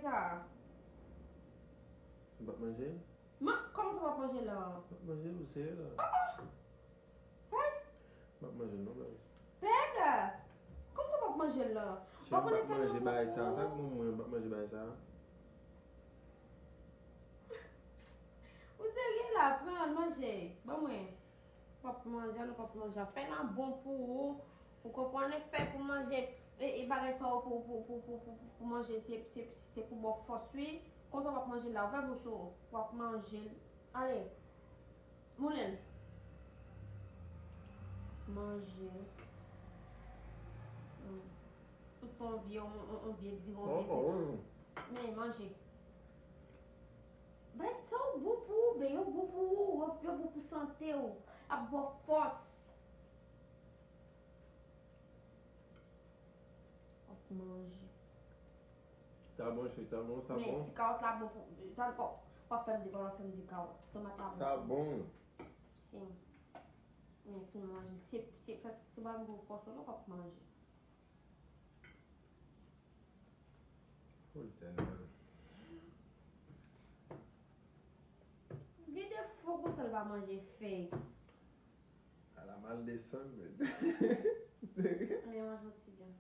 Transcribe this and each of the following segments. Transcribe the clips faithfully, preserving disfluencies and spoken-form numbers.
Sa. Si m p ap manje? Man, kòman sa w ap manje la? M ap manje l, ou serye la? Pèg! M ap manje l non, baz. Pèg! Kòman sa w ap manje l la? Si m p ap manje bagay sa, sa k bon mwen, m p ap manje bagay sa. Ou serye la, pran manje. Ban mwen. W ap manje, nou p ap manje. Fè nan bon pou ou. Ou konprann? Fè pou manje. E, e bagay sa yo pou, pou, pou, pou, pou, pou manje, se, se, se pou ba w fòs, wi. Konsa w ap manje la, ouvè bouch ou. W ap manje. Ale. Moulen. Manje. Hmm. Tout yon vye, yon, yon, yon vye diwon, vye diwon. Men manje. Bay sa yo bon pou ou, ben yo bon pou ou, yo, yo bon pou sante w. Ap ba w fòs. W ap manje. Sa bon, cheri, sa bon, sa Men bon. Ti kawòt la bon pou, sa ankò. W ap fè m di kawòt, w ap fè m di kawòt. Tomat la bon. Sa bon. Si. Men fin manje. Se, se, se, se pa m pou fòs ou non, w ap manje. Fout tèlman. Gen de fwa konsa l pa manje fèy. Ala mal desann, men. Serye? Men manje yon ti byen.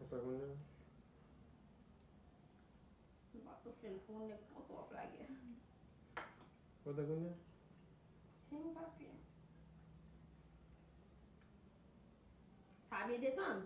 Ou pa konnen? M pa soufle l pou nèg konsa w ap lage. Ou pa konnen? Si m pa pi. Sa byen desann.